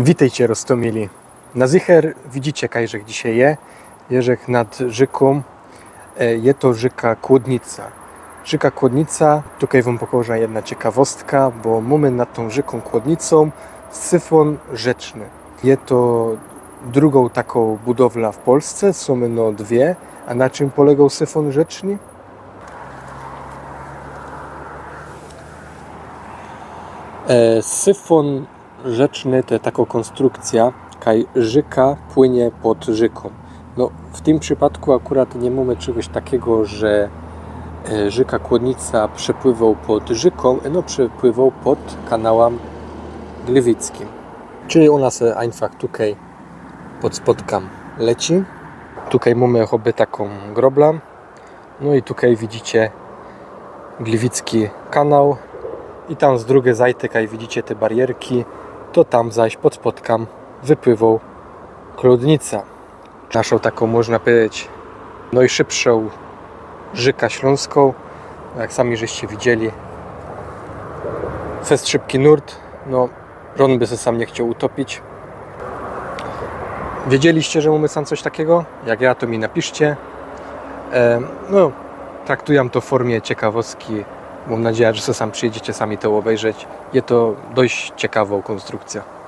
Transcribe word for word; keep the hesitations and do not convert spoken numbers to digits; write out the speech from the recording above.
Witejcie, roztōmili. Na zycher widzicie, kajżech dzisiej je. Jeżech nad rzykōm. E, je to rzyka Kłodnica. Rzyka Kłodnica, tukej wōm pokŏżã jedna ciekawostka, bo mōmy nad tōm rzykōm Kłodnicōm syfōn rzeczny. Je to drugŏ takŏ budowla w Polsce, sōm ino dwie. A na czym polegŏ syfōn rzeczny? E, syfōn rzeczny to takŏ kōnstrukcyjŏ, kaj rzyka płynie pod rzykōm. No, w tym przipadku akurat niy mōmy czegoś takigo, że e, rzyka Kłodnica przepływŏ pod rzykōm, no przepływŏ pod kanałã Gliwickim. Czyli ôna se ajnfach tukej pod spodkã leci. Tukej mōmy choćby takŏ groblã. No i tukej widzicie Gliwicki kanał. I tam z drugij zajty, kaj widzicie te barierki, to tam zaś pod spodkã wypływŏ Kłodnica. Naszŏ takŏ, można pedzieć, nojszybszŏ rzyka ślōnskŏ. Jak sami żeście widzieli, fest szybki nurt. No, żŏdyn by se sam niy chcioł utopić. Wiedzieliście, że mōmy sam coś takigo? Jak ja, to mi napiszcie. E, no, traktujã to w fōrmie ciekawostki. Mōm nadzieja, że se sam przijedziecie sami to ôbejrzeć. Je to dość ciekawŏ kōnstrukcyjŏ.